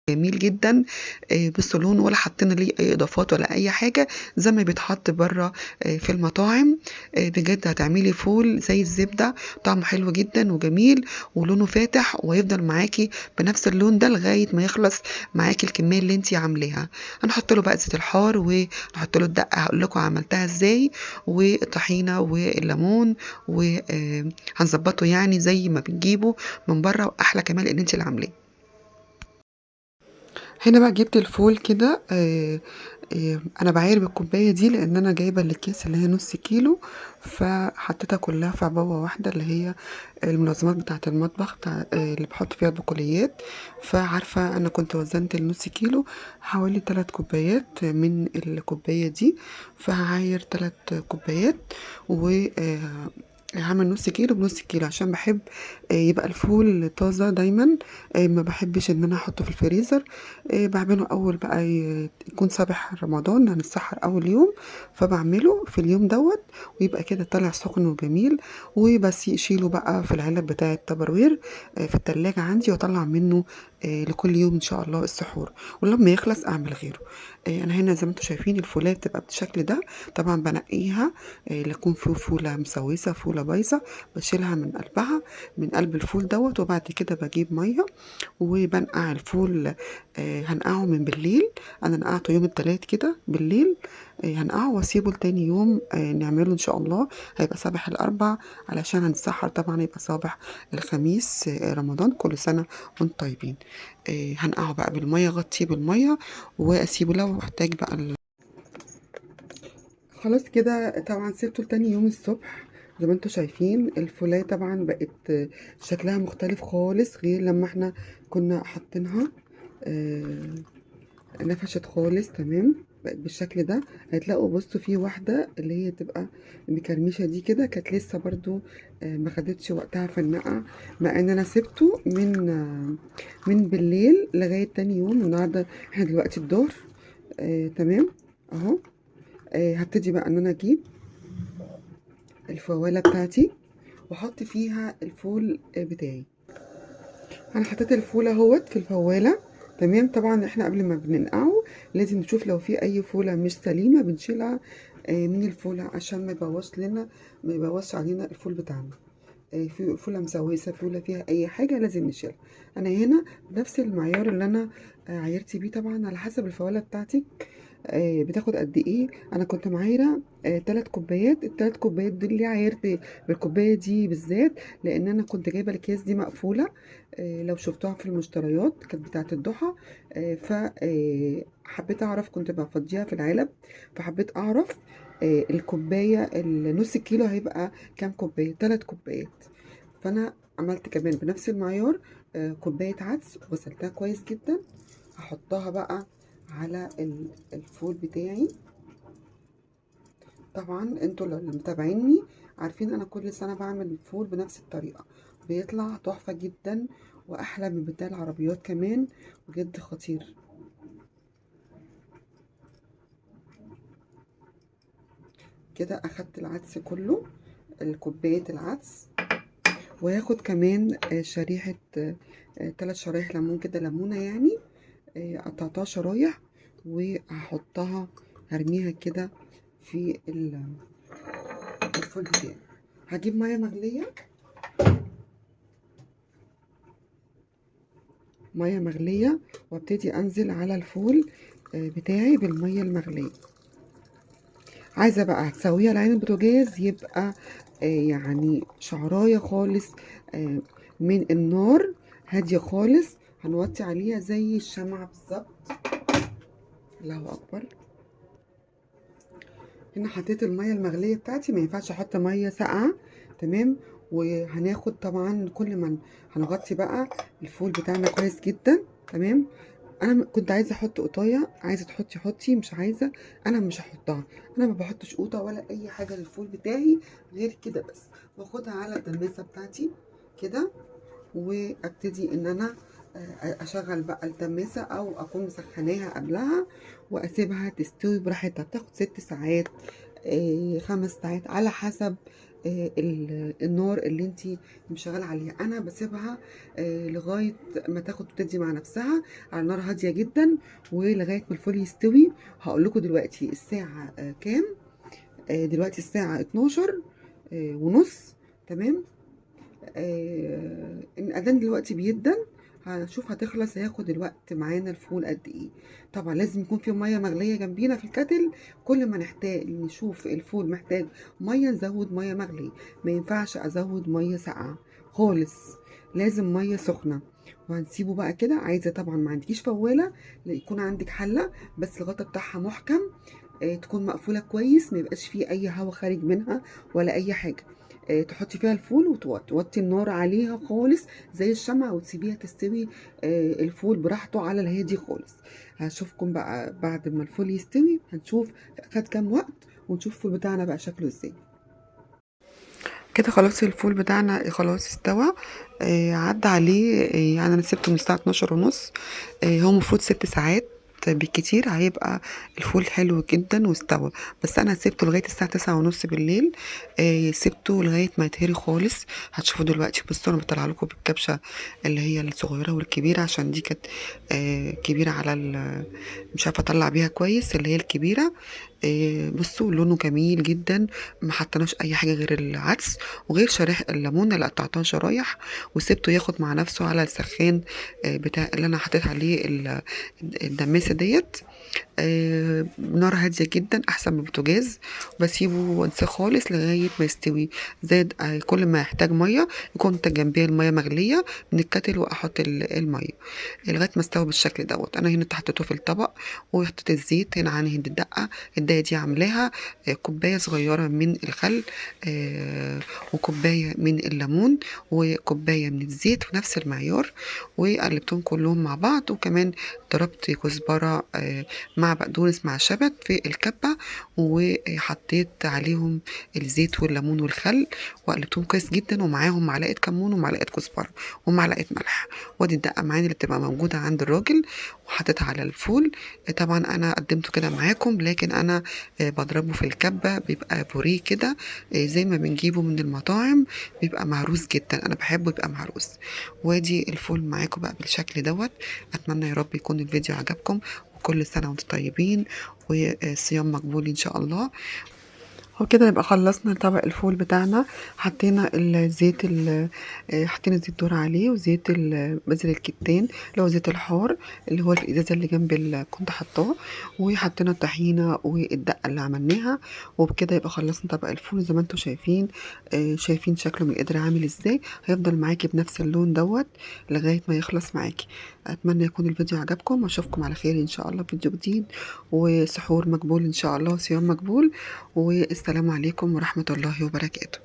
جميل جدا. بصوا لونه، ولا حطينا ليه اي اضافات ولا اي حاجة، زي ما بيتحط بره في المطاعم. بجد هتعملي فول زي الزبدة، طعمه حلو جدا وجميل ولونه فاتح، وهيفضل معاكي بنفس اللون ده لغاية ما يخلص معاكي الكمية اللي انتي عاملاها. هنحط له بقى زيت الحار، ونحط له الدقة هقول لكم عملتها ازاي، والطحينه والليمون، وهنظبطه يعني زي ما بنجيبه من بره، واحلى كمان ان انتي اللي عاملاه. هنا بقى جبت الفول كده، انا بعاير بالكوبايه دي لان انا جايبه الاكياس اللي هي نص كيلو، فحطيتها كلها في عبوة واحدة اللي هي المنظمات بتاعه المطبخ بتاع اللي بحط فيها البقوليات. فعارفه انا كنت وزنت النص كيلو حوالي 3 كوبايات من الكوباية دي، فهعاير 3 كوبايات، و هعمل نص كيلو بنص كيلو عشان بحب يبقى الفول طازة دايما، ما بحبش ان انا احطه في الفريزر. بعمله اول بقى يكون صباح رمضان، هنتسحر اول يوم، فبعمله في اليوم دوت ويبقى كده طالع سخن وجميل، وبس اشيله بقى في العلب بتاعه تبروير في التلاجة عندي، واطلع منه لكل يوم ان شاء الله السحور، ولما يخلص اعمل غيره. انا هنا زي ما انتم شايفين الفولات بتبقى بالشكل ده، طبعا بنقيها، لكون في فوله مسوسه فوله بايظة بشيلها من قلبها، من قلب الفول دوت. وبعد كده بجيب مية وبنقع الفول، هنقعه من بالليل، انا نقعته يوم التلات كده بالليل، هنقعه واسيبه لتاني يوم، نعمله ان شاء الله، هيبقى صباح الاربع علشان هنتسحر، طبعا يبقى صباح الخميس، رمضان. كل سنة وانتم طيبين. هنقعه بقى بالمية، غطيه بالمية واسيبه لو احتاج بقى خلاص كده. طبعا سيبته لتاني يوم الصبح. زي ما انتم شايفين الفولايه طبعا بقت شكلها مختلف خالص غير لما احنا كنا حاطينها، نفشت خالص، تمام، بقت بالشكل ده. هتلاقوا بصوا في واحدة اللي هي تبقى مكرمشه دي كده، كانت لسه برضو، ما خدتش وقتها في النقع، مع ان انا سبته من بالليل لغاية تاني يوم. النهارده احنا دلوقتي الظهر، تمام اهو. هبتدي بقى ان انا اجيب الفواله بتاعتي واحط فيها الفول بتاعي. انا حطيت الفول اهوت في الفواله، تمام. طبعا احنا قبل ما بننقعه لازم نشوف لو في اي فوله مش سليمة بنشيلها، من الفوله عشان ما يبوظش لنا، ما يبوظش علينا الفول بتاعنا. في فوله مسوسه، فوله فيها اي حاجة لازم نشيلها. انا هنا بنفس المعيار اللي انا، عايرتي بيه، طبعا على حسب الفواله بتاعتك، بتاخد قد ايه. انا كنت معايره، 3 كوبايات. التلات كوبايات دول ليه عايرت بالكوبايه دي بالذات؟ لان انا كنت جايبه الاكياس دي مقفولة، لو شفتوها في المشتريات كانت بتاعه الضحى، حبيت اعرف، كنت بفضيها في العلب، فحبيت اعرف، الكوباية النص كيلو هيبقى كام كوباية؟ 3 كوبايات. فانا عملت كمان بنفس المعيار، كوباية عدس وغسلتها كويس جدا، هحطها بقى على الفول بتاعي. طبعا انتوا اللي متابعيني عارفين انا كل سنة بعمل الفول بنفس الطريقة، بيطلع تحفة جدا واحلى من بتاع العربيات كمان، بجد خطير. كده اخدت العدس كله، الكوباية العدس، وهاخد كمان، شريحة، 3 شرايح ليمون كده، ليمونه يعني، قطعتها شرايح وهحطها، هرميها كده في الفول بتاعي. هجيب مية مغليه، مية مغليه، وابتدي انزل على الفول، بتاعي بالمية المغليه. عايزه بقى تسويها لعين البوتاجاز، يبقى، شعرايه خالص، من النار هادية خالص، هنوطي عليها زي الشمعة بالظبط. الله اكبر. هنا حطيت المية المغليه بتاعتي، ما ينفعش احط مية ساقعه، تمام. وهناخد طبعا كل ما هنغطي بقى الفول بتاعنا كويس جدا، تمام. انا كنت عايزه احط قطايه، عايزه تحطي حطي، مش عايزه انا مش هحطها، انا ما بحطش قوطه ولا اي حاجة للفول بتاعي غير كده بس. واخدها على الدماسه بتاعتي كده، وابتدي ان انا، اشغل بقى الدماسه او اكون مسخناها قبلها، واسيبها تستوي براحتها. بتاخد 6 ساعات، 5 ساعات على حسب، النار اللي انت مشغله عليها. انا بسيبها لغاية ما تاخد وتدي مع نفسها على نار هادية جدا، ولغاية ما الفول يستوي. هقول لكم دلوقتي الساعة كام. دلوقتي الساعة 12:30. تمام. الاذان دلوقتي بيدن، هنشوف هتخلص هياخد الوقت معانا الفول قد ايه. طبعا لازم يكون في مية مغليه جنبينا في الكتل، كل ما نحتاج نشوف الفول محتاج مية نزود مية مغليه، ما ينفعش ازود مية ساقعه خالص، لازم مية سخنة. وهنسيبه بقى كده. عايزه طبعا ما عندكيش فواله، يكون عندك حله بس الغطا بتاعها محكم، تكون مقفولة كويس، ما يبقاش فيه اي هواء خارج منها ولا اي حاجة. تحطي فيها الفول وتوطي النار عليها خالص زي الشمعة، وتسيبيها تستوي الفول براحته على الهادي خالص. هشوفكم بقى بعد ما الفول يستوي، هنشوف خد كام وقت ونشوف الفول بتاعنا بقى شكله ازاي. كده خلاص الفول بتاعنا خلاص استوى. عدى عليه يعني انا سبته من الساعة 12:30، هو المفروض 6 ساعات بالكتير هيبقى الفول حلو جدا واستوى، بس انا سبته لغاية الساعة 9:30 بالليل. سبته لغاية ما يتهري خالص، هتشوفوا دلوقتي. بصوا انا بطلع لكم بالكبشه اللي هي الصغيرة والكبيرة، عشان دي كانت كبيرة على مش عارفه اطلع بيها كويس، اللي هي الكبيرة. بصوا لونه جميل جدا، ما حطيناش اي حاجة غير العدس وغير شرايح الليمون اللي قطعتها شرايح، وسبته ياخد مع نفسه على السخان بتاع اللي انا حطيت عليه الدماسه ديت. نار هادية جدا احسن من البوتاجاز، بسيبه وانساه خالص لغاية ما يستوي. زاد كل ما يحتاج مية يكون جنبيه المية مغليه من الكتل، واحط المية لغاية ما استوى بالشكل دوت. انا هنا حطيته في الطبق وحطيت الزيت. هنا عندي الدقة، الدقة دي عاملاها كوباية صغيرة من الخل وكوبايه من الليمون وكوبايه من الزيت في نفس المعيار، وقلبتهم كلهم مع بعض. وكمان ضربت كزبره مع بقدونس مع شبت في الكبه، وحطيت عليهم الزيت والليمون والخل وقلبتهم كويس جدا، ومعاهم معلقه كمون ومعلقة كزبره ومعلقة ملح. وادي الدقة معانا اللي بتبقى موجودة عند الراجل، وحطيتها على الفول. طبعا انا قدمته كده معاكم، لكن انا بضربه في الكبه، بيبقى بوريه كده زي ما بنجيبه من المطاعم، بيبقى مهروس جدا، انا بحبه يبقى مهروس. وادي الفول معاكم بقى بالشكل دوت. اتمنى يا رب يكون الفيديو عجبكم، وكل سنة وانتم طيبين، وصيام مقبول ان شاء الله. وكده نبقى خلصنا طبق الفول بتاعنا. حطينا الزيت، حطينا زيت ذرة عليه، وزيت بذر الكتان اللي هو زيت الحار اللي هو الازازه اللي جنب اللي كنت حطاه، وحطينا الطحينه والدقه اللي عملناها. وبكده يبقى خلصنا طبق الفول زي ما انتم شايفين. شايفين شكله من القدر عامل ازاي. هيفضل معاكي بنفس اللون دوت لغاية ما يخلص معاكي. اتمنى يكون الفيديو عجبكم، واشوفكم على خير ان شاء الله في فيديو جديد، وسحور مقبول ان شاء الله، وصيام مقبول. والسلام عليكم ورحمة الله وبركاته.